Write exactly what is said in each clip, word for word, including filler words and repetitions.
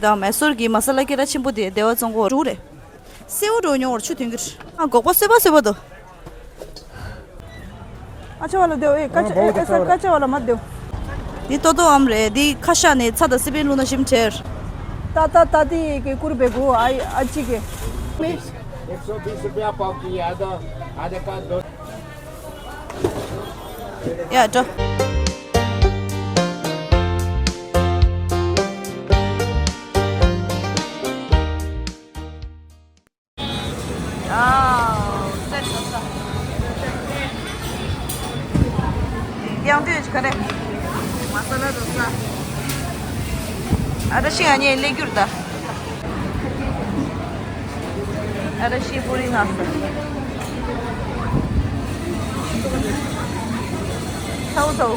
དང་མེ་སོར་གྱི་མ་ས་ལ་སྐད་གྲགས་ཆེན་པོ་དེ་སྡེ་བ་ཙོང་ཁ་འགྲོ་རེད། སེའུ་འགྲོ་མྱོང་བར་ཆུ་ཐོན་གྱི་རེད། ཨ་སྒོག་པ་སོས་པ་སོས་པ་འདུག་ཨ་ཆ་བ་ལ་སྡེ་བ་ཨེ་ཀ་ཆ་ཨེ་ཨེ་ས་ཀ་ཆ་བ་ལ་མ་སྡེ་བ། འདི་ཏོ་ཏོ་ཨམ་རེད། འདི་ཁ་ཤ་ནས་ཚྭ་དང་སི་པན་བླུགས་ན་ཞིམ་ཁྲེར། ཏ་ཏ་ཏ་ཏི་གི་ཀུར་བེ་གུ་ཨ་ཨ་ཅི་གི་མི། एक सौ बीस रुपया पाव की है, आधा, आधा का दो। या, तो। དེང་དུས་ག་རེ། མ་ས་ལ་རོ་ས། ཨ་ར་ཤི་ང་ཉེ་ལེ་གྱུར་ད། ཨ་ར་ཤི་པུ་རི་ན་ས། ཐའུ་ཐའུ།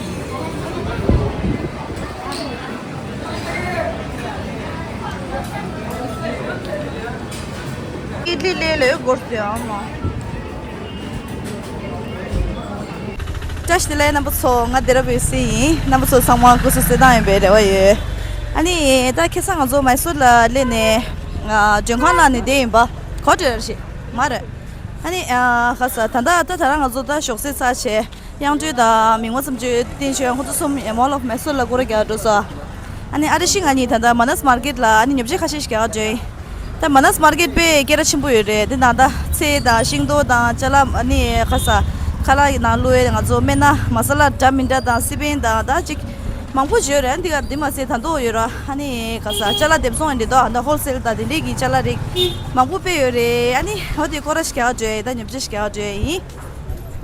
ཨི་ལི་ལེ་ལོས་སྒོར་ཟེར་ཨ་མ། བཀྲ་ཤིས་བདེ་ལེགས་རྣམ་པ་ཚོ། ང་སྡེ་ར་བུ་སི་ཡིན། རྣམ་པ་ཚོ་ཚང་མ་སྐུ་གཟུགས་གསལ་ཐང་ཡིན་པའི་རེ་བ་ཡོད། ཨ་ནི་ད་ཁ་སང་ང་ཚོ་མའི་སོར་ལ་སླེབས་ནས་ང་མགྲོན་ཁང་ནང་ནས་བསྡད་ཡིན་པ། གོ་དྲན་ཞིག་མ་རེད། ཨ་ནི་ཁ་ས་ད་ལྟ་ད་ད་རང་ང་ཚོ་ད་ཞོགས་ཟས་ཚར་བྱས། དབྱངས་སྒྲོལ་དང་མིག་དམར་བསམ་སྤྱོད་བསྟན་ཆོས་ཁོང་ཚོ་གསུམ་ཡང་མོལ་ཨོཕ་མེ་སོར་ལ་སྐོར་ར་རྒྱག་འགྲོ་སོང་། ཨ་ནི་ཨ་རི་ཤི་ང་གཉིས་ད་ལྟ་མ་ནས་མར་ཀེཊ་ལ་ཨ་ནི་ཉོ་ཆ་ཁ་ཤས་ཤིག་རྒྱག་འགྲོ་ཡིན། ད་མ་ནས་མར་ཀེཊ་དཔེ་སྐད་གྲགས་ཆེན་པོ་ཡོད་རེད། དེ་ནང་ད་ཚལ་དང་ཤིང་ཏོག་དང་ཅ་ལག་ཨ་ནི་ཁ་ས་ཁ་ལག་ནང་བླུགས་ཡས་ང་ཚོ་སྨན་སྣ་མ་ས་ལ་འདྲ་མི་འདྲ་དང་སི་པན་དང་ད་ཅིག་མང་པོ་ཡོད་རེད། འདི་ག་འདི་མ་ཟད་ད་དོ་ཡོད་ར། ཨ་ནི་ཁ་ས་ཅ་ལག་འདེབས་ཚོང་ཡིན་འདི་དོ་ད་ཧོལ་སེལ་དང་དེ་འདྲས་ཀྱི་ཅ་ལག་རིགས་མང་པོ་དཔེ་ཡོད་རེད། ཨ་ནི་འོ་དེ་སྐོར་ར་ཞིག་རྒྱག་འགྲོ་ཡིན། ད་ཉོ་ཆ་ཞིག་རྒྱག་འགྲོ་ཡིན།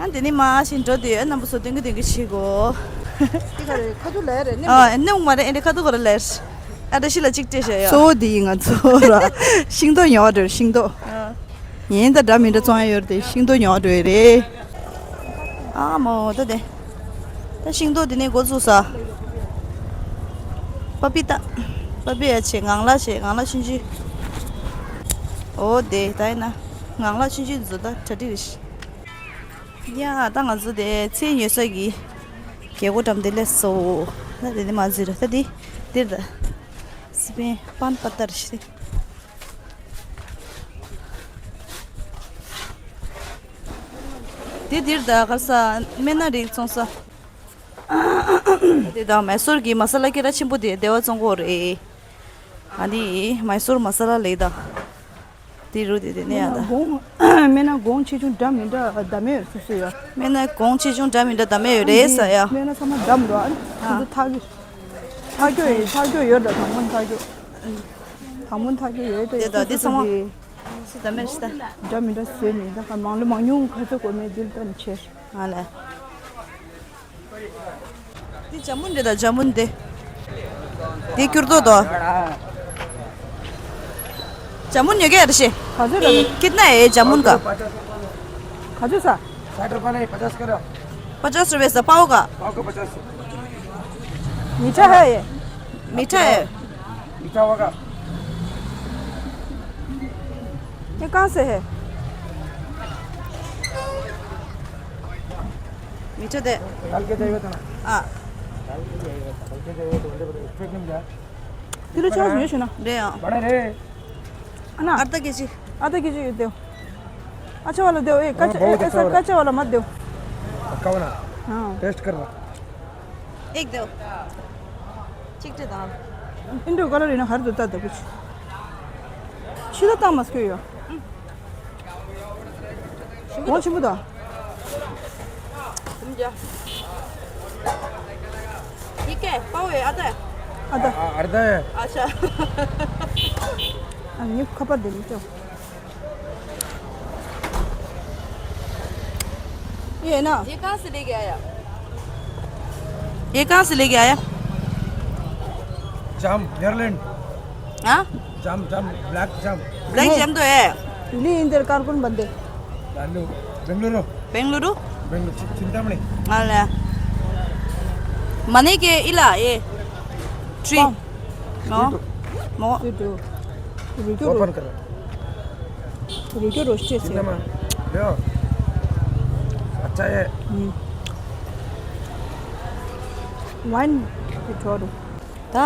ཨ་འདི་ནི་མ་ཤིང་འགྲོ་དུས་རྣམ་པ་ཚོ་སྟོན་གི་སྟོན་གི་བྱེད་གོ། འདི་ག་རེ་ཁ་ཐུག་ལས་རེད་ནི། ཨ་ནི་མ་རེད། ཨེ་འདྲ་ཁ་ཐུག་ག་རེ་ལས། ཨ་འདྲ་ཤི་ལ་གཅིག་སྤྲད་བྱས་ཡོད། གཙོ་བོ་འདི་ཡིན་ང་ཚོ་ར། ཤིང་ཏོག་ཉོ་བ་འགྲོ་ཤིང་ཏོག་ཨ་ངས་ད་འདྲ་མི་འདྲ་བཙོང་ཡ་ཡོད་རེད་དེ་ཤིང་ཏོག་ཉོ་བ་འགྲོ་ཡི་རེད། ཨ་མོ་ད་དེ། ད་ཤིང་ཏོག་དེ་ནས་འགོ་བཙུགས་ས། པ་པི་ཏ། པ་པི་ཡ་བྱས་ངང་ལག་བྱས་ངང་ལག་ཆུང་ཆུང་། ཨོ་དེ་ད་ཡིན་ན། ངང་ལག་ཆུང་ཆུང་བཟོ་ད་གྲ་སྒྲིག་རེད། ཡ་ད་ང་ཚོ་དེ་ཚལ་ཉོ་ས་གི་རྒྱལ་སྒོ་འགྲམ་དེ་སླེབས་སོང་། ད་དེ་ནས་མ་འཛུལ་ར་ད་དེ་འདིར་ད། སི་པན་པན་པ་ཏར་ཤི། དེ་འདིར་ད་ག་ས་སྨན་སྣ་རིགས་བཙོང་ས། དེ་དང་མེ་སོར་གྱི་མ་ས་ལ་སྐད་གྲགས་ཆེན་པོ་དེ་སྡེ་བ་ཙོང་ཁ་རེད། ཨ་ནི་མེ་སོར་མ་ས་ལ་ལེགས་ད། དེ་རུ་དེ་དེ་ནས་ཡང་ད། སྨན་སྣ་གོང་ཆེ་ཆུང་འདྲ་མི་འདྲ་བདམས་ཡོད་སུ་སུ་ཡོད། སྨན་སྣ་གོང་ཆེ་ཆུང་འདྲ་མི་འདྲ་བདམས་ཡོད་རེད་ས་ཡ། སྨན་སྣ་ཚང་མ་བདམས་འགྲོ་ཨ་ནི་ཁོ་ཚོ་ཐག་གི། ཐག་གཅོད་ཡིན་ཐག་གཅོད་ཡོད་འདྲ་དང་པོ་ནས་ཐག་གཅོད། དང་པོ་ནས་ཐག་གཅོད་ཡོད་འདྲ་དེ་དང་དེ་ཚང་མ། སུ་བདམས་མེད་ཤི་ད། འདྲ་མི་འདྲ་བཟོས་མིན་ད་ག་མང་ལོ་མང་ཉུང་ག་ཚོད་དགོས་མེད་འདི་ལྟ་ནས་ཆེ། ང་ལ། འདི་ཇ་མུན་རེད་ད་ཇ་མུན་དེ། འདི་སྐྱུར་རྡོག་དོ། ཇ་མུན་ཉོ་གི་ཡ་རེད་ཤི། कहाँ से डाले? कितना है ये जामुन का? खजूर सा? साठ रुपये नहीं, पचास करो। पचास रुपये सा पाव का? पाव का पचास। मीठा है ये? मीठा है। मीठा होगा। ये कहाँ से है? मीठा दे। डाल के जाइए तो ना। हाँ। डाल के जाइए तो, डाल के जाइए तो, उधर एक पैक मिल जाए। किलो चार सौ ना। दे हाँ। बड़ा रे। है ना? अर्धा केजी। अर्धा केजी दो। अच्छा वाला दो, एक हाँ, कच्चा, बहुत एक ऐसा अच्छा वाला। कच्चा वाला मत दो। पक्का वाला। हाँ। टेस्ट करना। एक दो। ठीक थे दाम। इंडो कलर इन्हें हर देता था कुछ। छिदा तामस क्यों यो? कौन सी मुदा? समझा। ठीक है, पाव है, आधा है? आधा। हाँ, अर्धा है। अच्छा। हाँ, ये खबर दे दो। ये है ना? ये कहाँ से लेके आया? ये कहाँ से लेके आया? जाम, नेदरलैंड। हाँ? जाम, जाम, ब्लैक जाम। ब्लैक नहीं। जाम तो है। ली इंदर कारकुन बंदे। लालू, बेंगलुरु। बेंगलुरु? बेंगलुरु, चि-, चिंतामणि। अरे। मने के इला, ये। ट्री। कौन? मो। स्वीट। मो। स्वीट। रुको, ओपन रुको। करो। रुको, रोस्टेड से। चिंतामणि। लो। अच्छा है। हम्म। वाइन भी छोड़ो। ད་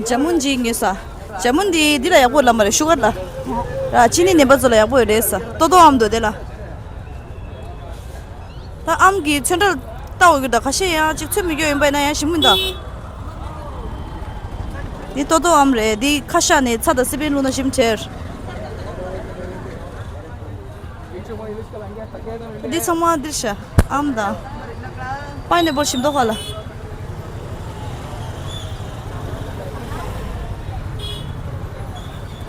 ཇ་མུན་ཅིག་ཉོས་ས། ཇ་མུན་འདི་འདི་ལ་ཡག་པོ་ལ་མ་རེད། ཤུ་གར་ལ་ར་ཅི་ནི་ནད་པ་ཚོ་ལ་ཡག་པོ་ཡོད་རེད་ས། ཏོ་ཏོ་ཨམ་འདུག་དེ་ལ། ད་ཨམ་གྱི་ཚོན་ཁྲ་ལྟ་འོ་གི་ད་ཁ་ཤས་ཡང་ཅིག་ཚོད་མི་སྐྱོ་ཡིན་པ་ཡིན་ན་ཡང་ཞིམ་མི་འདུག་འདི་ཏོ་ཏོ་ཨམ་རེད། འདི་ཁ་ཤ་ནས་ཚྭ་དང་སི་པན་བླུགས་ན་ཞིམ་ཁྲེར། འདི་ཚང་མ་འདིར་ཤ་ཨམ་དང་། པའི་ནེ་པལ་ཞིམ་མདོག་ཁ་ལ།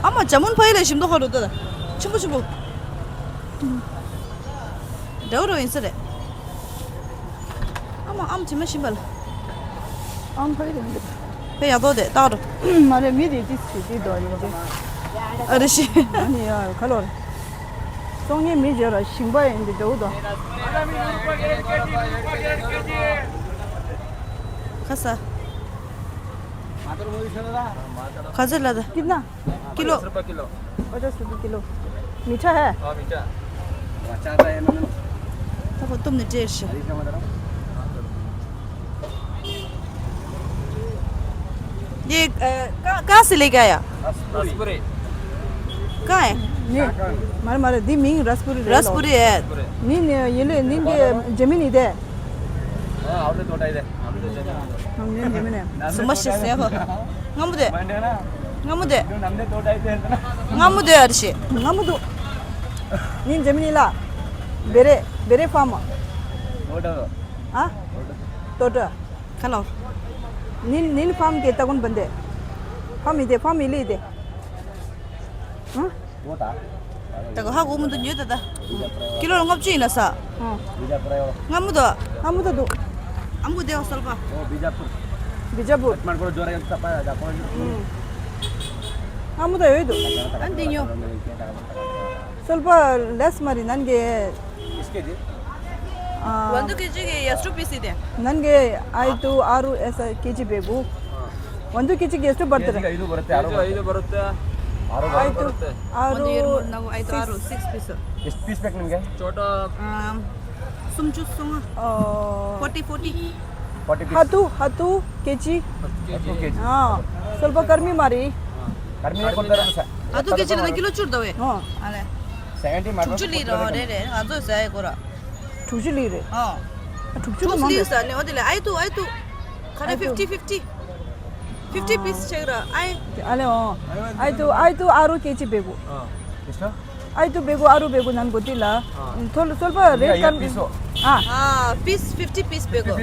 ཨ་མ་ཇ་མུན་ཕ་ཡི་ལ་ཞིམ་མདོག་ཁ་རུ་ལྟ་ད། ཆེན་པོ་ཆེན་པོ། འདྲ་བོ་རུ་ཡིན་ས་རེད། ཨ་མ་ཨམ་ཇི་མ་ཞིམ་པ་ལ། ཨམ་ཕ་ཡི་ལ་ཡིན་གི། ཕེ་ཡག་དོ་དེ་ཏག་རུ། མ་རེད། མི་དེ་ཏིས་ཞིག་ཏི་དོ་ཡིན་གི། ཨ་རེ་ཤི། ཨ་ནི་ཡ་ཁ་ལོར། སོང་ངེ་མི་བརྗོད་ར་ཞིང་པ་ཡིན་དེ་འདྲ་བོ་དོ། ཁ་ས། ག་ཚོད་ལ་ད། ཀི་ན། ཀི་ལོ། पचास रुपये किलो। पचास रुपये किलो। मीठा है? हाँ, मीठा। ता को तुमने टेस्ट। ये अ, कहाँ कहाँ से लेके आया? रसपुरी। कहाँ है? नहीं, मारे मारे दी मिंग रसपुरी रसपुरी है। नी ने ये ले नी के जमीन ही दे। हाँ, आपने तो उठाई दे। हमने जमीन है। हमने जमीन है। समझ से हो। ང་མོ་དེ། ང་མོ་དེ། ང་མོ་དེ་ཨར་ཤེ། ང་མོ་དུ། ཉིན་ཇེ་མི་ནི་ལ། བེ་རེ། བེ་རེ་ཕམ། ཨ། ཏོ་ཏོ། ཁ་ལོ། ཉིན་ཉིན་ཕམ་གེ་ཏ་གུན་བན་དེ། ཕམ་ཡི་དེ་ཕམ་ཡི་ལི་དེ། ཨ། ད་ག་ཧ་གོ་མི་འདུག་ཉོས་ད་ད། ཀི་ལོ་ལྔ་བཅུ་ཡིན་ན་ས། ཨ། ང་མོ་དོ། ང་མོ་དོ་འདུག་ཨ་མོ་དེ་བ་སལ་པ། ཨོ་བི་ཇ་པུར། བི་ཇ་པུར། ཨ་མོ་དོ། ང་མོ་དོ་ཡོད་འདུག་ཨ་འདི་ཉོ། སོལ་པ་ལེས་མ་རི་ནན་གེ། इसके जी। ཨ། ཝན་དུ་ཀེ་ཇི་གི་ཡ་སུ་པི་སི་དེ། ནན་གེ་ཨའི་ཏུ་ཨ་རུ་ཨེ་ས་ཀེ་ཇི་བེ་གུ། हाँ। वन दो केजी के ಎಷ್ಟು ಬರ್ತಾರೆ? ಐದು ಬರುತ್ತೆ, ಆರು ಐದು ಬರುತ್ತೆ. ಆರು ಐದು ಬರುತ್ತೆ. ಆರು ಒಂದು ಎರಡು ಮೂರು ನಾಲ್ಕು ಐದು ಆರು ಸಿಕ್ಸ್ ಪೀಸ್. ಎಷ್ಟು ಪೀಸ್ ಬೇಕು ನಿಮಗೆ? ಚೋಟಾ. ಸುಮ್ ಚೂಸ್ ಸುಮ್. Forty forty. Forty piece. ಹತ್ತು ಹತ್ತು ಕೆಜಿ. ಹತ್ತು ಕೆಜಿ. ಹತ್ತು ಕೆಜಿ. ಹಾ. ಸ್ವಲ್ಪ ಕಡಿಮೆ ಮಾಡಿ. ಹಾ. ಕಡಿಮೆ ಕೊಡ್ತಾರೆ ಸರ್. ಹತ್ತು ಕೆಜಿ ಕಿಲೋ ಚೂಡ್ದವೆ. ಹಾ. ಅಲೆ. ಸೆವೆಂಟಿ ಮಾಡಿ. ಚುಲಿ ರೇ ರೇ ಅದು ಸಹಾಯ ಕೊರ. ཐུགས་རྗེ་ལེགས་རེད། ཨ། ཐུགས་རྗེ་ཐུགས་ལེགས་ཟེར་ནས་འོ་དེ་ལས་ཨའི་ཏུ་ཨའི་ཏུ། ཁ་རེ་ཨའི་ཏུ། ཕིབ་ཏི་ཕིབ་ཏི། ཕིབ་ཏི་པིས་ཆེག་ར་ཨའི། ཨ་ལེ་ཨོ། ཨའི་ཏུ་ཨའི་ཏུ་ཨ་རུ་ཀེ་ཅི་བེ་གུ། ཨ། ཨའི་ཏུ་བེ་གུ་ཨ་རུ་བེ་གུ་ནན་གོ་ཏི་ལ། ཨ། ཐོལ་སོལ་པ་རེད་ཀར། ཨ། ཨ། པིས་བྷི་ཕི་ཏི་པིས་བེ་གུ། ཨ།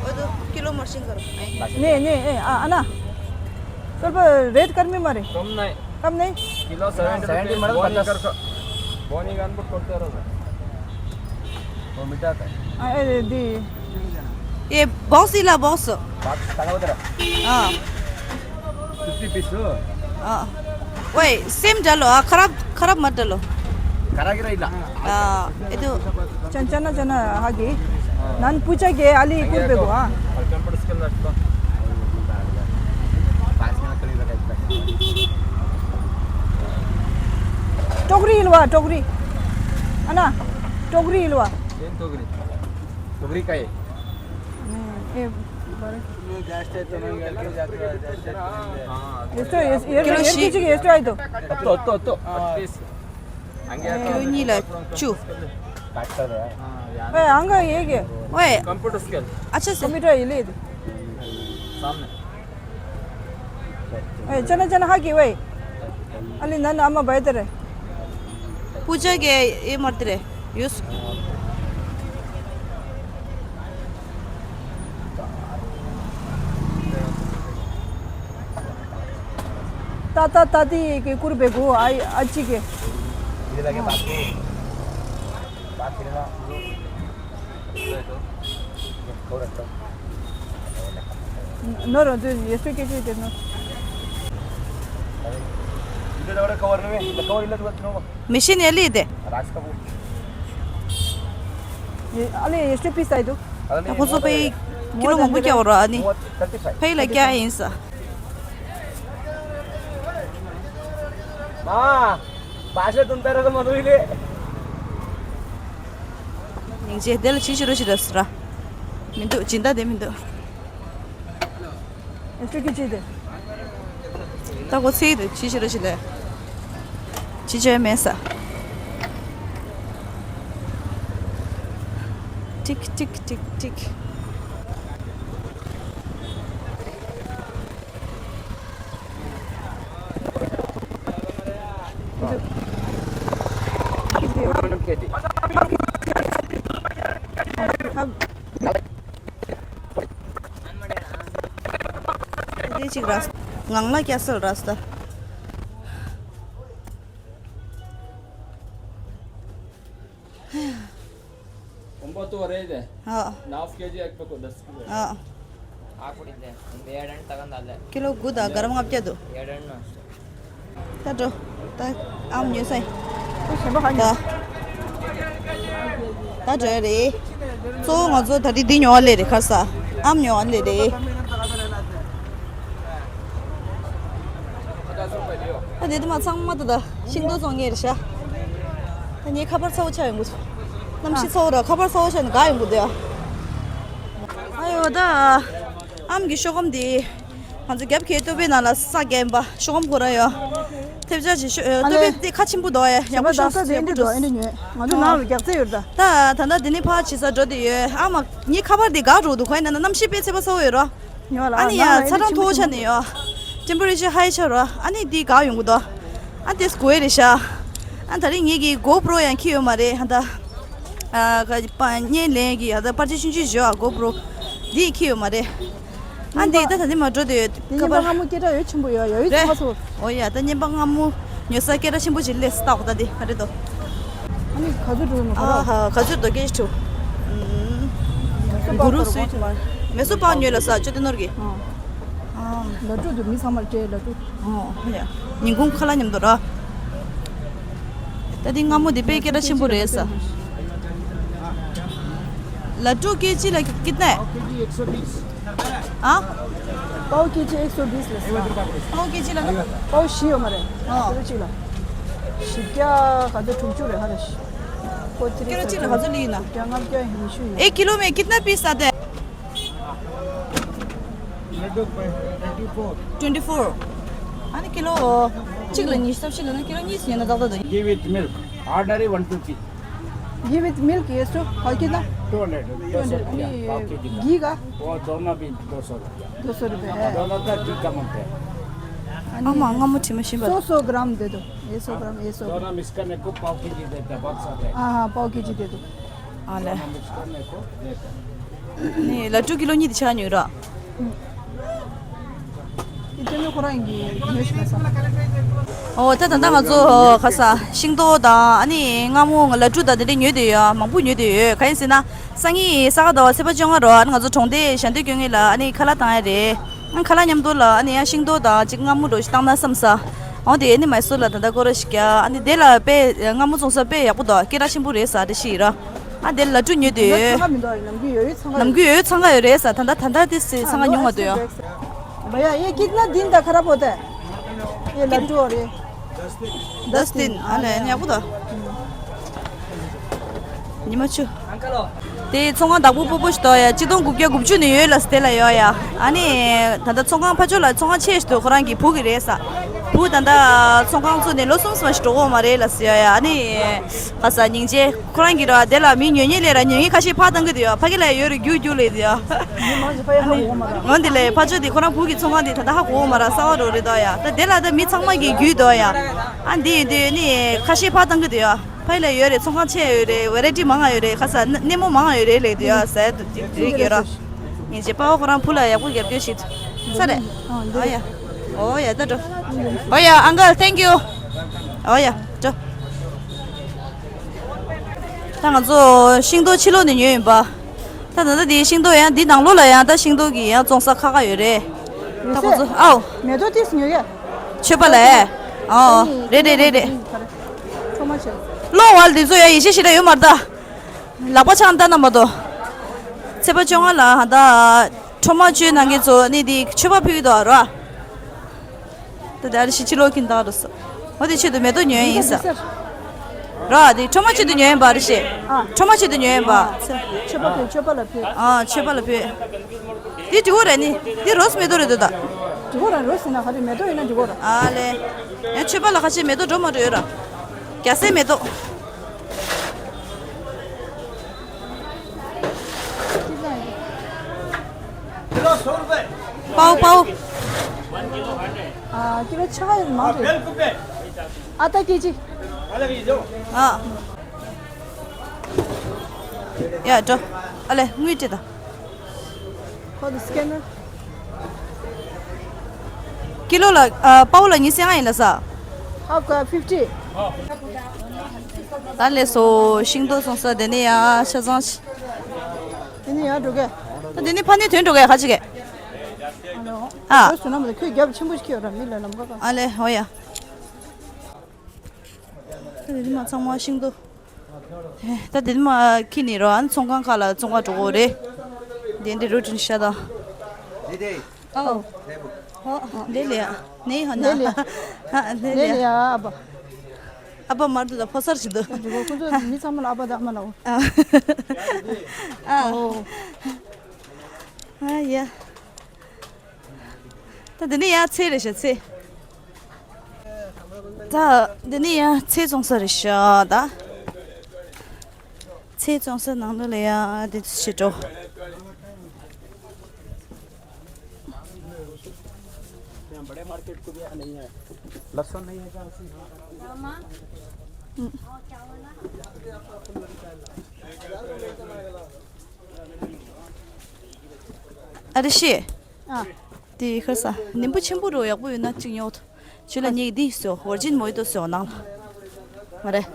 འོ་དུ་ཀི་ལོ་མར་ཤིང་གར། ནེ་ནེ་ཨ་ཨ་ན། སོལ་པ་རེད་ཀར་མི་མ་རེད། कम नहीं। कम नहीं। Kilo seventy seventy rupees. मतलब बोनी पचास। कर को-, बोनी का इनपुट करते रहो ना। वो मिटा था। आ, ए, दी। ये बॉक्स इला बॉक्स। बात, ताका बता रहा। हाँ। फिफ्टी पीस हो? हाँ। ओए, सेम डालो, आ, खराब, खराब मत डालो। खरा गिरा इला। हाँ, ये तो चन-, चना, चना, हागी। नन पूछा के आली कुर पे को, हाँ। कंप्यूटर स्किल रखता। टोकरी हिलवा, टोकरी। है ना? टोकरी हिलवा। सेम टोकरी। टोकरी का है? नहीं, ये बड़े। गैस टाइप तो नहीं, गैस टाइप तो नहीं। हाँ। ये तो, ये, ये, किलो ये शी। किसी की ये तो आई तो। तो, तो, तो। हाँ। हाँ। ཁྱོད་གཉིས་ལ་བཅུ། ཨེ་ཨང་ག་ཡེ་གེ། ཝེ། कंप्यूटर स्किल। अच्छा से। कंप्यूटर ये ले दे। सामने। ए चना चना हा की वे। अली नन अम्मा बाय तेरे। पूजा के ये मरते रहे। यूस। ताता ताती के कुरबे गो आई अच्छी के। ये लगे बात को। बात करना। थोड़ा तो। नोरो जो ये सो के के नोरो। इधर कवर नहीं है, कवर इला तो। मिशन एली दे। राज का वो। ये, अले, ये स्टेप पीस आई दो। अरे नहीं, ཁོ་ཚོ་ཕའི་ཀི་ལོ་མང་པོ་རྒྱག་ར་ཨ་ནི། ཕའི་ལ་རྒྱག་ཡིན་ས། མ། བ་ཤ་དུན་ཏེ་ར་མ་དུ་ལེ། སྙིང་རྗེ་དེ་ལ་ཅི་ཞིག་རུ་ཞིག་ར་སི་ར། མི་འདུག་སྦྱིན་བདག་དེ་མི་འདུག Esto qué chiste? ད་གོ་ཚེ་དུ་ཅི་ཞིག་ར་ཞིག་ལས། ཅི་བྱས་མེད་ས། ཏིག་ཏིག་ཏིག་ཏིག་འདི་གཅིག་ར། ངང་ལ་སྐྱ་སེར་ར་སྟ། ཨོམ་པ་ཏོ་རེད་དེ། ཨ། ནའུ་ཀེ་ཇི་ཨེག་པ་ཀོ་དཱས་ཀི་ལོ། ཨ། ཨ་ཁུ་རེད་དེ། ཨོམ་པ་ཡ་རན་ཏ་ག་ན་ལེ། ཀི་ལོ་དགུ་དང་ག་རམ་ལྔ་བརྒྱ་འདུག་ཡ་རན་ན། ད་འགྲོ། ད་ཨམ་ཉོས་ས་ཡིན། ད་གཞན་པ་ག་ད་ཉོས། ད་འགྲོ་ཡ་རེད། གཙོ་བོ་ང་ཚོ་ད་རེས་འདི་ཉོ་བ་སླེབས་རེད་ཁ་ས། ཨམ་ཉོ་བ་སླེབས་རེད། ད་དེ་དུ་མ་ཚང་མ་ད་ད་ཤིང་ཏོག་བཙོང་ངེས་རེད་ཤག་ད་ངའི་ཁ་པར་ཚ་བོ་ཆགས་ཡོང་གི་འདུག་གནམ་གཤིས་ཚ་བོ་ར་ཁ་པར་ཚ་བོ་ཆགས་ནས་དགའ་ཡོང་གི་འདུག་ཡ། ཨ་ཡོ་ད། ཨམ་གྱི་ཤོག་སྒམ་དེ། ང་ཚོ་རྒྱབ་ཁའི་ལྟོ་ཕད་ནང་ལ་ས་རྒྱབ་པ་ཤོག་སྒམ་ཁོ་ར་ཡོད། ཐེབས་ཆག་ཅིག་ཤོ་ཨ་ལྟོ་ཕད་དེ་ཁ་ཆེན་པོ་འདུག་ཡ། ཡག་པོ་ཤོག་ས་དེ་འདི་འདུག་ཨེ་འདྲ་ཉོས། ང་ཚོ་ནང་ལ་རྒྱག་རྩེ་ཡོད་ད། ད་ད་ད་འདི་ནས་ཕར་ཕྱི་ས་འགྲོ་དེ་ཡོད། ཨ་མ་ངའི་ཁ་པར་དེ་འགག་འགྲོ་འདུག་ཁོའི་ནང་ན་གནམ་གཤིས་དཔེ་ཚད་པ་ཚ་བོ་ཡོད་རོ། ཉོ་ལ་ཨ་ནི་ཡ་ཚ་གྲང་མཐོ་བོ་ཆགས་ནས་ཡོད། ཊེམ་པ་རེ་ཅར་ཧའི་ཆགས་རོ། ཨ་ནི་འདི་འགག་ཡོང་གི་འདུག་ཨ་དེ་སྒོ་རེད་ཤག་ཨ་ད་རེས་ངེད་ཀྱི་གོ་པྲོ་ཡང་འཁྱེར་ཡོད་མ་རེད་ཧ་ད། ཨ་ག་པ་བརྙན་ལེན་གྱི་ཧ་ད་པར་ཆས་ཆུང་ཆུང་བཞོ་ཨ་གོ་པྲོ་འདི་འཁྱེར་ཡོད་མ་རེད། ཨ་འདི་ད་ད་འདི་མ་འགྲོ་དེ་ཡོད་དེ་ཁ་པར། སྔ་མོ་སྐད་གྲགས་ཡོད་ཆེན་པོ་ཡོད་ཡོད་ཡོད་རེད། ཚང་མ་ཚོ། ཨོ་ཡ་ད་བརྙན་པ་སྔ་མོ་ཉོ་ས་སྐད་གྲགས་ཆེན་པོ་ཅིག་སླེབས་སྟག་ད་འདི་ག་རེད་དོ། ཨ་ནི་ག་ཚོད་འགྲོ་ཡོད་མ་ག་ཨ་རོགས། ཧ་ག་ཚོད་འགྲོ་སྐད་ཆ་དྲིས། གུ་རུ་སུའི་ཐུ་མ་མེ་སོ་པག་ཉོས་ལ་ས་ཅོ་ཏི་ནོར་གི། ཨ། ལ་ཀྲུ་དུ་མི་ཚང་མར་སྤྲད་ལ་ཀྲུ། ཨོ་ཡ། ཉིན་གུང་ཁ་ལག་མཉམ་དུ་ར། ད་འདི་སྔ་མོ་འདི་དཔེ་སྐད་གྲགས་ཆེན་པོ་རེད་ས། ལ་ཀྲུ་ཀེ་ཇི་ལ་ཀི་ཏན། ཨ། पाव केजी एक सौ बीस ལ་ས། पाव केजी ལ་ན། पाव བཞི་ཡོད་མ་རེད། ཨོ། ཀི་ལོ་གཅིག་ལ། བཞི་བརྒྱ་ག་ཚོད་དྲུག་ཅུ་རེད་ཧ་རེ། ཁོ་ཏི་རི་ཀི་ལོ་གཅིག་ལ་ག་ཚོད་ལི་ཡིན་ན། བརྒྱ་ལྔ་བརྒྱ་ཉི་ཤུ་ཡིན། एक किलो में कितना पीस आता है? लड्डू twenty four. Twenty four. ཨ་ནི་ཀི་ལོ་གཅིག་ལ་ཉི་ཤུ་རྩ་བཞི་ལ་ན་ཀི་ལོ་གཉིས་ཉོས་ན་ཏག་ཏག་འདུག Give with milk. Ordinary one fifty. Ghee with milk ये सो और कितना? Two hundred. Two hundred. पाव केजी का। घी का? वो दोनों भी दो सौ रुपया। दो सौ रुपये है। दोनों का घी का मिलता है। ཨ་མ་སྔ་མོ་དྲི་མ་ཤེས་པ། सौ सौ ग्राम दे दो। ये सौ ग्राम ये सौ ग्राम। दोनों मिक्स करने को पाव केजी देता है, बहुत सारा है। हाँ हाँ पाव केजी दे दो। ཨ་ལེ། ནི་ལ་ཀྲུ་ཀི་ལོ་གཉིས་དེ་ཆ་ཉོས་ར། ཨོ་ད་ད་ད་ང་ཚོ་ཁ་ས་ཤིང་ཏོག་དང་ཨ་ནི་སྔ་མོ་ལ་ཀྲུ་དང་དེ་འདྲ་ཉོས་དེ་ཡོད། མང་པོ་ཉོས་དེ་ཡོད། ག་ཡིན་ཟེར་ན་སང་ཉིན་ས་ག་ཟླ་བ་ཚེས་པ་བཅོ་ལྔ་རོ། ཨ་ནི་ང་ཚོ་གྲོང་སྡེ་ཞལ་འདོན་སྐྱོན་མཁན་ལ་ཨ་ནི་ཁ་ལག་བཏང་ཡ་རེད། ཨ་ཁ་ལག་མཉམ་དུ་ལ་ཨ་ནི་ཡང་ཤིང་ཏོག་དང་ཅིག་སྔ་མོ་འགྲོ་ཞིག་བཏང་ན་བསམ་ས། འོ་དེ་ཨ་ནི་མའི་སོར་ལ་ད་ལྟ་སྐོར་ར་ཞིག་རྒྱག་ཨ་ནི་དེ་ལ་དཔེ་སྔ་མོ་བཙོང་ས་དཔེ་ཡག་པོ་འདུག་སྐད་གྲགས་ཆེན་པོ་རེད་ས་དེ་ཞིག་ར། ཨ་དེ་ལ་ཀྲུ་ཉོས་དུས། ཚང་ག་མི་འདུག་ནམ་རྒྱུན་ཡོད་ཡོད་ཚང་ག་ནམ་རྒྱུན་ཡོད་ཚང་ག་ཡོད་རེད་ས། ད་ལྟ་ད་ལྟ་དེ་སི་ཚང་ག་ཉུང་བ་འདུག་ཡ། भैया ये कितना दिन का खराब होता है? ये लड्डू और ये। दस दिन ཨ་ལེ་ཉག་པོ་དང་། ཉི་མ་བཅུ། དེ་ཚོང་ཁང་བདག་པོ་སྤོ་སྤོ་ཞིག་འདུག་ཡ། ཆིག་སྟོང་དགུ་བརྒྱ་དགུ་བཅུ་ནས་ཡོད་ལ་སྟེ་ལ་ཡོད་ཡ། ཨ་ནི་ད་ལྟ་ཚོང་ཁང་ཕ་ཕྱོགས་ལ་ཚོང་ཁང་ཆེ་ཞིག་འདུག་ཁོ་རང་གི་བུ་གི་རེད་ས། བུ་ད་ལྟ་ཚོང་ཁང་བཙུགས་ནས་ལོ་གསུམ་ཙམ་ཞིག་འགྲོ་གི་ཡོད་མ་རེད་ལ་ཟེར་ཡོད་ཡ། ཨ་ནི་ཁ་ས་སྙིང་རྗེ། ཁོ་རང་གིས་ར་དེ་ལ་མི་ཉོ་མཁན་ལས་ར་ཉོ་མཁན་ཁ་ཤས་ཕར་བཏང་གི་འདུག་ཡ། ཕ་གི་ལ་ཡོད་རེད་རྒྱུག་རྒྱུག་ལས་འདུག་ཡ། ཨ་ནི་འོ་འདི་ལས་ཕ་ཕྱོགས་དེ་ཁོ་རང་བུ་གི་ཚོང་ཁང་དེ་ད་ལྟ་ཧ་གོ་གི་མ་ར་གསར་པ་འགྲོ་རེད་འདུག་ཡ། ད་དེ་ལ་ད་མི་ཚང་མ་གིས་རྒྱུག་འདུག་ཡ། ཨ་འདི་ཡིན་དུས་ནི་ཁ་ཤས་ཕར་བཏང་གི་འདུག་ཡ། ཕ་གི་ལ་ཡོད་རེད། ཚོང་ཁང་ཆེ་ཡོད་རེད། ཝེ་རའི་ཊི་མང་ང་ཡོད་རེད། ཁ་ས་སྣེ་མོ་མང་ང་ཡོད་རེད་ལས་འདུག་ཡ་ཟེར་འདུག་རེད་གི་ར། སྙིང་རྗེ། པ་ཕ་ཁོ་རང་བུ་ལ་ཡག་པོ་རྒྱབ་སྐྱོར་བྱེད་ས་རེད། ཨོ་ཡ། ཨོ་ཡ་ད་འགྲོ། ཨོ་ཡ་ཨང་ཀལ་ཐེང་ཀིའུ། ཨོ་ཡ་འགྲོ། ད་ང་ཚོ་ཤིང་ཏོག་ཕྱི་ལོགས་ནས་ཉོས་ཡིན་པ། ད་ད་ལྟ་འདི་ཤིང་ཏོག་ཡང་འདི་ནང་ལོགས་ལ་ཡང་ད་ཤིང་ཏོག་གི་ཡང་བཙོང་ས་ཁག་ཁག་ཡོད་རེད། ད་ཁོ་ཚོ་ཨའོ། མེ་ཏོག་ཏིས་ཉོས་ཡ། མཆོད་པ་ལ། ཨོ་རེད་རེད་རེད་རེད། ཁྲོ་མ་བྱས། གློག་བལ་འདི་ཚོ་ཡང་ཡེ་ཤེས་ཞེ་དྲག་ཡོད་མ་རེད་ད། ལག་པ་འཆང་ལྟ་ན་མ་གཏོགས། ཚེས་པ་བཅོ་ལྔ་ལ་ད་ཁྲོ་མ་བཅོས་གནང་མཁན་ཚོ་ནི་འདི་མཆོད་པ་ཕུལ་གྱི་འདུག་ར། ད་ད་རེ་ཞིག་ཕྱི་ལོགས་ཀྱི་འདུག་ར་སོ། འོ་དེ་ཆེད་དུ་མེ་ཏོག་ཉོས་ཡིན་ས། ར་དེ་ཁྲོ་མ་ཆེད་དུ་ཉོས་ཡིན་པ་རེ་ཞིག་ཨ། ཁྲོ་མ་ཆེད་དུ་ཉོས་ཡིན་པ། མཆོད་པ་ཕུལ་མཆོད་པ་ལ་ཕུལ། ཨ་མཆོད་པ་ལ་ཕུལ། འདི་དྲི་བ་རེད་ནི། འདི་རོ་སི་མེ་ཏོག་རེད་འདུག་ད། འགྲིག་གོ་ར། རོ་ཟིན་ན་ག་རེ་མེ་ཏོག་ཡིན་ན་འགྲིག་གོ་ར། ཨ་ལེ། ཡང་མཆོད་པ་ལ་ཁ་ཆེ་མེ་ཏོག་འགྲོ་མ་འགྲོ་ཡོད་ར། རྒྱ་སེ་མེ་ཏོག་པའོ་པའོ། ཨ་ཀི་ལོ་ཆ་ག་ཡོད་མ་རེད། ཨ་ཏ་ཀེ་ཅི། ཨ། ཡ་འགྲོ། ཨ་ལེ་དངུལ་སྤྲད་དང་། ཁོ་དེ་སི་ཀེ་ནར། ཀི་ལོ་ལ་ཨ་པའོ་ལ་ཉི་ཤུ་རྩ་ལྔ་ཡིན་ལ་ས། ཨ་ཀ་ཕིབ་ཊི། ད་ལས་སོ་ཤིང་ཏོག་བཙོང་ས་དེ་ནས་ཡ་ཆ་ཚང་ཞིག་དེ་ནས་ཡར་འགྲོ་གས། ད་དེ་ནས་ཕ་ནས་ཐོན་འགྲོ་གས་ཁ་ཅིག་གས། ཨ་ལོ། ཨ། ཁོས་བཟོས་ན་མ་གཏོགས་ཁོས་རྒྱབ་ཆེན་པོ་ཞིག་ཁྱེར་ཡོད་ར། མི་ལ་ལམ་ཁ་ཁ། ཨ་ལེ་ཧོ་ཡ། ད་དེ་ནས་མ་ཚང་མ་ཤིང་ཏོག་ད་དེ་མ་ཁྱི་ནི་རོ་ཨན་ཚོང་ཁང་ཁག་ལ་བཙོང་ག་འགྲོ་གོ་རེད། དེ་འདྲ་རུ་དྲིན་ཤ་དང་། དེ་དེ། ཨོ། ཨོ། ལེ་ལེ་ཨ། ནེ་ཧ་ན། ལེ་ལེ། ཨ་ལེ་ལེ་ཨ་ཨ་པ། ཨ་པ་མར་དུ་ད་ཕོ་སར་ཞིག་ཏུ། འགྲོ་གོ་ཁོ་ཚོ་མི་ཚང་མ་ལ་ཨ་པ་དང་ཨ་མ་ལ་འོ། ཨ། ཨོ། ཨ་ཡ། ད་འདི་ནི་ཡང་ཚེ་རེད་ཤག་ཚེ། ད་འདི་ནི་ཡང་ཚེ་བཙོང་ས་རེད་ཤག་ད། ཚེ་བཙོང་ས་ནང་ལོགས་ལ་ཡང་འདི་ཚོ་ཞིག་འགྲོ། लहसुन नहीं है क्या? ཨ་རེ་ཤི། ཨ། དེ་ཁར་ས་ནིམ་བུ་ཆེན་པོ་རོ་ཡག་པོ་ཡོད་ན་གཅིག་ཉོ་ཐུབ། ཁྱོད་ལ་ངས་འདི་ཟོ་ཝར་ཇིན་མོ་ཧི་ཏོ་ཟོ་ནང་ལ། མ་རེད།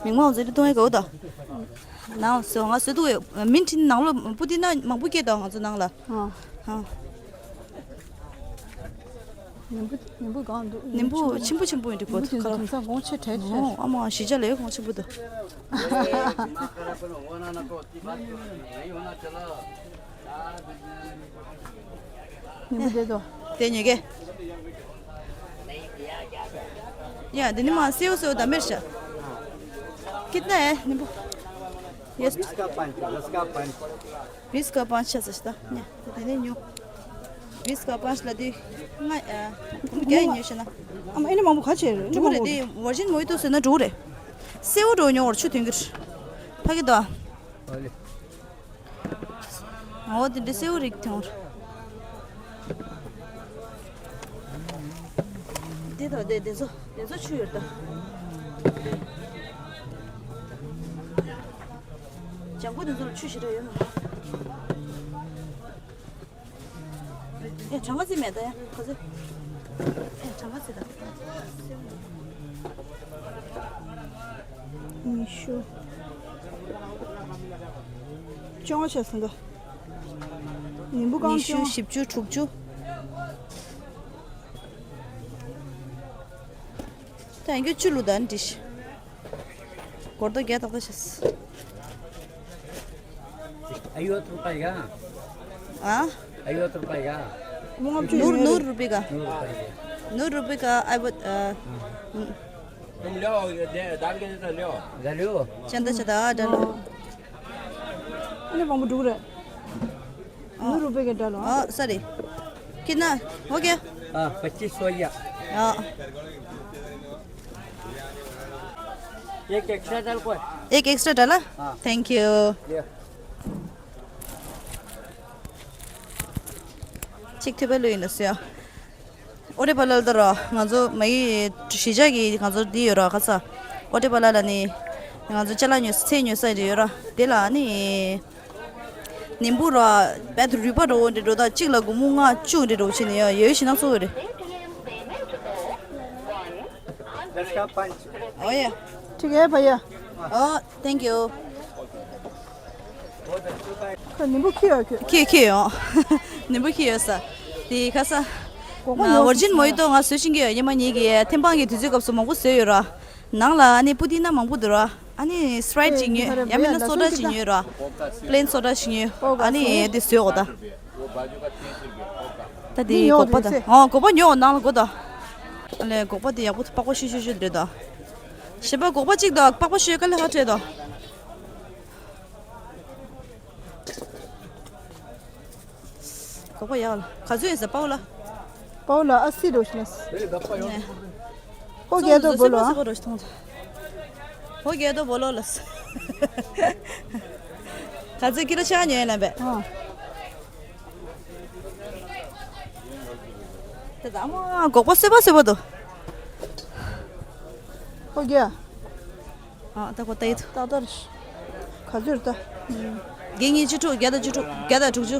མིག་མང་ཟེར་ཏེ་གཏོང་ཡས་གོ་ད། ནང་ཟོ་ང་ཟོ་དུ་མིན་ཁྲིན་ནང་ལོ་པུ་ཏི་ན་མང་པོ་སྐྱེས་དང་ང་ཚོ་ནང་ལ། ཨ། ཨ། ནིམ་བུ་ནིམ་བུ་གང་འདུག་ནིམ་བུ་ཆེན་པོ་ཆེན་པོ་ཡིན་འགྲིག་པོ་ནིམ་བུ་དེ་ཁ་ཚོ། དེང་སང་གོང་ཆེ་དྲགས་ཆེ། ཨོ་ཨ་མ་གཞིས་ཆགས་ལས་གོང་ཆེན་པོ་འདུག་ནིམ་བུ་དེ་དོ། དེ་ཉོས་གེ། ཡ་དེ་ནི་མ་སེའུ་སེའུ་ད་མེར་ཤ། कितना है नींबू? यस। इसका पाँच, इसका पाँच। बीस का पाँच है सस्ता। न्या, तो तेने न्यू। बीस का पाँच ला दी। ང་ཨ། ཁོང་གིས་ཉོས་ཤེ་ན། ཨ་མ་ཨེ་ནི་མང་པོ་ག་ཆེ་རེད། འགྲོ་གི་རེད་དེ་ཝར་ཇིན་མོ་ཧི་ཏོ་ཟེར་ན་འགྲོ་གི་རེད། སེའུ་འགྲོ་ཉོ་བར་ཆུ་ཐོན་གི་རེད། ཕ་གི་དོ། ཨོ་དེ་འདྲ་སེའུ་རིགས་ཐོན་རེད། དེ་དང་དེ་དེ་ཚོ་དེ་ཚོ་ཆུ་ཡོད་ད། ལྗང་ཁུ་དེ་ཚོ་ལ་ཆུ་ཞེ་དྲག་ཡོད་མ་རེད། ཨེ་གྲངས་ཀ་རྩིས་མེད་ད་ཡ་ག་ཚོད། ཨེ་གྲངས་ཀ་རྩིས་ད། ཉི་ཤུ། བཅོ་ལྔ་བྱས་སོང་ད། ཉིན་བུ་རྐང་ཉི་ཤུ། བཅོ་ལྔ། བཞི་བཅུ། དྲུག་ཅུ། ད་ཡང་བཅུ་ལུ་ད་འདི་ཤི། སྒོར་རྡོག་བརྒྱ་ཏག་ཏག་བྱས། अय्योत रुपये का। हाँ? अय्योत रुपये का। नूर, नूर रुपये का। नूर रुपये का। नूर रुपये का, आई वो, अ, तुम लो, ये दे, डाल के दे तो लो। डालो। चंदा, चंदा, हाँ, डालो। अरे, बाबू डूब रहा है। नूर रुपये का डालो, हाँ। हाँ, सॉरी। कितना हो गया? हाँ, पच्चीस सौ या। हाँ। एक एक्स्ट्रा डाल को। एक एक्स्ट्रा डाला? हाँ। Thank you. ले। ཅིག་ཐུབ་པ་ལོས་ཡིན་ལ་སོ། ཨོ་རེ་པ་ལ་ལ་ད་ར་ང་ཚོ་མ་ཡི་གཞིས་ཆགས་ཀྱི་ང་ཚོ་འདི་ཡོད་ར་ཁ་ས། ཨོ་རེ་པ་ལ་ལ་ནི་ང་ཚོ་ཅ་ལག་ཉོ་ས་ཚེ་ཉོ་ས་རེ་ཡོད་ར་དེ་ལ་ནི། ནིམ་བུ་ར་བད་རུས་པ་རོ་འདྲེ་རོ་ད་གཅིག་ལ་སྒོར་མོ་ལྔ་བཅུ་འདྲེ་རོ་ཕྱིན་ནས་ཡ་ཡོད་ཤི་ན་གཙོ་བོ་རེད། इसका पाँच। ཨོ་ཡ། ठीक है भैया। ཨོ། Thank you། ཁོ་ནིམ་བུ་ཁྱི་ཡོད་ཁྱོད། ཁྱི་ཁྱི་ཡོད། ནིམ་བུ་ཁྱི་ཡོད་ས། དེ་ཁ་ས། སྒོག་པ་ཉོ་ཝར་ཇིན་མོ་ཧི་ཏོ་ང་བཟོ་ཤེས་ཀྱི་ཡོད། ཉི་མ་གཉིས་ཀྱི་ཐེམ་སྤང་གི་དུས་ཚོད་སྐབས་སུ་མང་པོ་བཟོས་ཡོད་ར། ནང་ལ་ཨ་ནི་པུ་ཏི་ན་མང་པོ་འདུག་ར། ཨ་ནི་སི་པ་རའིཊ་ཅིག་ཉོས། ཡང་མིན་ན་སོ་ཌ་ཅིག་ཉོས་ར། པི་ལེན་སོ་ཌ་ཅིག་ཉོས། ཨ་ནི་དེ་བཟོས་འོ་ད། ད་དེ་སྒོག་པ་ད། ཨོ་སྒོག་པ་ཉོ་འོ་ནང་ལ་སྒོ་ད། ཨ་ལས་སྒོག་པ་དེ་ཡག་པོ་པགས་པ་ཤུ་ཤུ་ཤུ་རེད་ད། གཞན་པ་སྒོག་པ་གཅིག་ད་པགས་པ་ཤུ་དཀའ་ལས་ཁག་བྲལ་ད། སྒོག་པ་ཡག་ལ་ག་ཚོད་ཡིན་ཟེར་པའོ་ལ། पाउला अस्सी रोशनस। हो गया तो बोलो, हाँ। रोश तुम। हो गया तो बोलो लस। खाजे किलो छा नहीं है ना बे। हाँ। तो दामा गोपो से बस वो तो। हो गया। ཨ། ད་གོ་ད་ཡིད། ད་ད་རེད། ག་ཚོད་རེད་ད། བརྒྱད་ཉིས་བཅུ་དྲུག་བརྒྱ་དང་བཅུ་དྲུག་བརྒྱ་དང་དྲུག་ཅུ།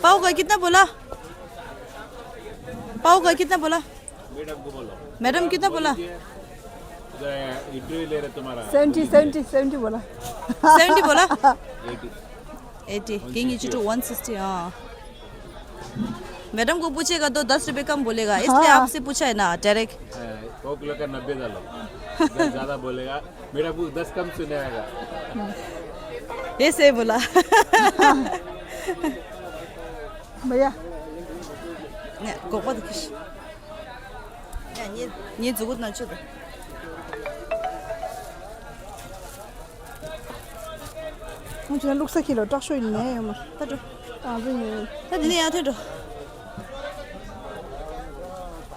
पाव का कितना बोला? पाव का कितना बोला? मैडम को बोलो। मैडम कितना बोला? इधर इंटरव्यू ले रहे तुम्हारा। सेवेंटी, सेवेंटी, सेवेंटी बोला। सेवेंटी बोला? Eighty. Eighty. King is two one sixty. हाँ। मैडम को पूछेगा तो दस रुपए कम बोलेगा, इसलिए हाँ। आपसे पूछा है ना डायरेक्ट। हाँ, वो किलो का नब्बे डालो। दस ज्यादा बोलेगा, मेरा वो दस कम सुनाएगा। ऐसे बोला। भैया। नहीं, गोपा दिखिस। नहीं, ये, ये जुगुत ना चुद। ཁོང་ཚོའི་བླུགས་ས་ཁྱི་ལ་སྐྲག་ཤོས་ཡིན་ནའི་ཡོད་མ་རེད། ད་འགྲོ། ད་འདི་ནས་ཡར་ཐོན་འགྲོ།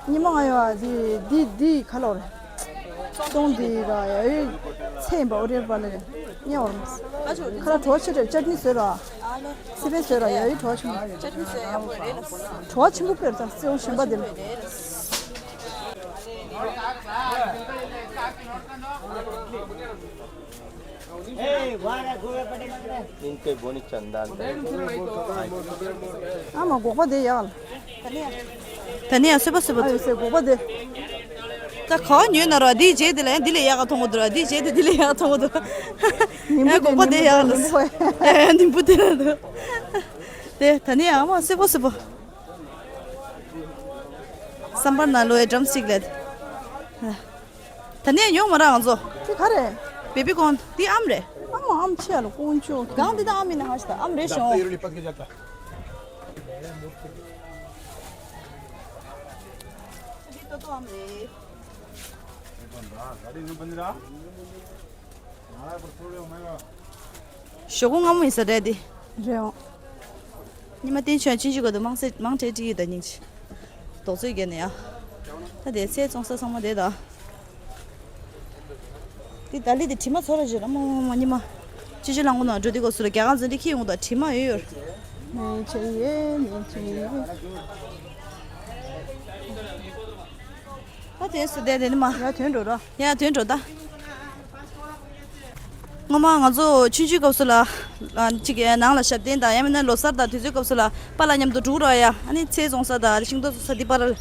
ཉི་མ་ང་ཡོད་ཨ། འདི་འདི་འདི་ག་ལོར། སྟོང་འདི་ར་ཡ་ཡོད། ཚེ་ཡིན་པ་འོ་རེད་པ་ལ་རེད། ཉེ་བར་མ། ཁ་ལ་བྲོ་བ་ཆེ་དྲགས་ཅར་ནི་བཟོས་ར། སི་པན་བཟོས་ར་ཡ་ཡོད་བྲོ་བ་ཆེ་མོ། བྲོ་བ་ཆེན་པོ་དཔེར་ད་སེའུ་གཞན་པ་འདི་ལ། इनके बोनी चंदन। ཨ་མ་སྒོག་པ་དེ་ཡག་ལ། ད་ནི་ཡང་སོས་པ་སོས་པ་ཨ་ཡོད་སེ་སྒོག་པ་དེ། ད་ག་བ་ཉོས་ན་ར་འདིའི་རྗེས་དེ་ལ་ཡང་འདི་ལས་ཡག་ག་མཐོང་གི་འདུག་ར། འདིའི་རྗེས་དེ་འདི་ལས་ཡག་ག་མཐོང་གི་འདུག་ཉིན་ཨ་པོ་སྒོག་པ་དེ་དེ་ཡག་ལ། ཉིན་པོ་དེ། ཉིན་པོ་དེ་ལ་འདུག་དེ་ད་ནི་ཡང་ཨ་མ་སོས་པ་སོས་པ། སམ་བར་ན་ལོ་ཨེ་ཌམ་སི་ཊིག་ལས། ད་ནས་ཡོང་མ་ར་ང་ཚོ། དེ་ག་རེད། བེ་བི་ཀོན། འདི་ཨམ་རེད། ཨམ་ཨམ་ཆེ་ལ་ཀུན་ཅོ། གང་འདི་ད་ཨམ་ཡིན་ན་ཧ་ཤི་ད་ཨམ་རེད་ཤོང་། འདི་ཏོ་ཏོ་ཨམ་རེད། ཞོགས་པ་སྔ་མོ་ཡིན་ས་རེད་འདི། རེད་འོང་། ཉི་མ་བསྟན་ཆོས་ཆུང་ཆུང་གོ་དུ་མང་སེ་མང་ཁྲེ་ཏི་ཡི་ད་སྙིང་ཆི། རྡོག་ཚོད་བརྒྱབ་ནས་ཡ། ད་དེ་ཚེ་བཙོང་ས་ཚང་མ་དེ་ད། དེ་ད་ལི་དེ་དྲི་མ་ཚོ་ར་བྱེད་ར་མོ་མོ་ཉི་མ། ཆུ་ཆུ་ལང་གོ་ན་འགྲོ་དེ་གོ་སུ་ར་རྒྱ་གང་ཚོ་འདི་ཁྱི་ཡོང་ད་དྲི་མ་ཡོད་ཡོད། མེ་ཆེ་ཡེ་མེ་ཆེ་ཡེ། ད་དེ་སུ་དེ་དེ་ནི་མ། ཡ་དོན་འགྲོ་ར། ཡ་དོན་འགྲོ་ད། སྔོན་མ་ང་ཚོ་ཆུང་ཆུང་སྐབས་སུ་ལ། ཨ། གཅིག་གི་ནང་ལ་ཞབས་བརྟན་དང་ཡང་མིན་ན་ལོ་གསར་དང་དུས་ཚོད་སྐབས་སུ་ལ་པཱ་ལགས་མཉམ་དུ་འགྲོ་རོགས་ཡ། ཨ་ནི་ཚལ་བཙོང་ས་དང་ཤིང་ཏོག་བཙོང་ས་འདི་པར།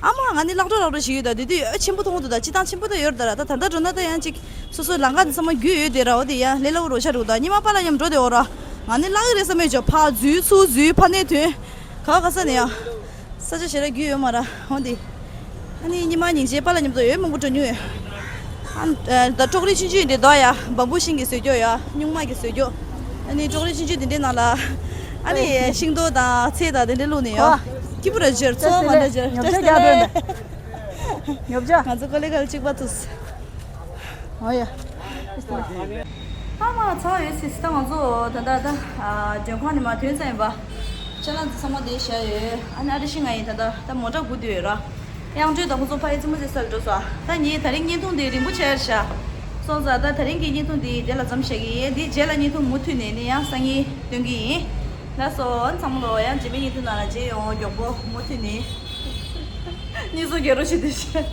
ཨ་མ་ང་ནི་ལག་འགྲོ་ལག་འགྲོ་ཞིག་ཡོད་ད་དེ་དུས་ཨ་ཆེན་པོ་མཐོང་གི་འདུག་ད་སྤྱི་བཏང་ཆེན་པོ་ད་ཡོད་ད་ར། ད་ད་ལྟ་འགྲོ་ན་ད་ཡང་ཅིག་སོ་སོ་ལམ་ཁ་འདི་ཚང་མ་རྒྱུས་ཡོད་དེ་ར། འོ་དེ་ཡ་ལས་སླ་བོ་རོ་ཆ་རུ་ད་ཉི་མ་པཱ་ལགས་མཉམ་འགྲོ་དེ་འོ་ར། ང་ནི་ལག་གི་རེད་བསམ་མེད་ཅོ། ཕར་འཛུལ་ཚུར་འཛུལ་ཕར་ནས་ཐོན། ག་བ་ག་ས་ནས་ཡ། ས་ཆ་ཞེ་ར་རྒྱུས་ཡོད་མ་ར། འོ་འདི། ཨ་ནི་ཉི་མ་སྙིང་རྗེ་པཱ་ལགས་མཉམ་དུ་ཡོད་མང་པོ་འགྲོ་མྱོང་ཡོད། ཨ། ད་ཀྲོག་རི་ཆུང་ཆུང་འདི་འདུག་ཡ། བམ་བུ་ཤིང་གི་བཟོས་རྒྱུ་ཡ། སྨྱུག་མ་གི་བཟོས་རྒྱུ། ཨ་ནི་ཀྲོག་རི་ཆུང་ཆུང་འདི་འདྲའི་ནང་ལ། ཨ་ནི་ཤིང་ཏོག་དང་ཚལ་དང་འདི་འདྲའི་བླུགས་ནས་ཡ། ཁོ། སྐྱིད་པོ་ར་ཇེར་ཚོ་མ་འདྲ་ཇེར། ཉོབ་ཆ་རྒྱག་འགྲོ་ནས། ཉོབ་ཆ། ང་ཚོ་ཀོ་ལེ་གལ་གཅིག་པ་ཐུགས། ཨོ་ཡ། ཨ་མ་ཚ་བ་ཡོད་སྲིད་ད་ང་ཚོ་ད་ལྟ་ད་ཨ་མགྲོན་ཁང་ནས་མར་ཐོན་ཚར་ཡིན་པ། ཅ་ལག་འདི་ཚང་མ་དེ་བཞག་ཡོད། ཨ་ནི་ཨ་རི་ཤི་ང་ཡིན་ད་ལྟ་ད་མོ་ཊ་སྒུག་བསྡད་ཡོད་ར། གཡང་སྒྲོལ་དང་ཁོ་ཚོ་ཕ་ཡི་རྩེད་མོ་རྩེ་ས་ལ་འགྲོ་སོང་། ད་ངས་ད་རིང་བརྙན་ཐུང་འདི་རིང་པོ་ཆགས་ཤག་སོང་ཙང་ད་ད་རིང་གི་བརྙན་ཐུང་འདི་དེ་ལ་མཚམས་བཞག་གི་ཡིན། འདིའི་རྗེས་ལ་བརྙན་ཐུང་མུ་མཐུད་ནས་ནི་ཡང་སང་ཉིན་སྟོན་གི་ཡིན། ལགས་སོ། ཨ་ནི་ཚང་མ་ལོ་ཡང་རྗེས་མའི་བརྙན་ཐུང་ནང་ལ་མཇལ་ཡོང་། མགྱོགས་པོ་མུ་མཐུད་ནས། གཉིས་སུ་རྒྱལ་རོ་ཞིག་འདི་བཞིན།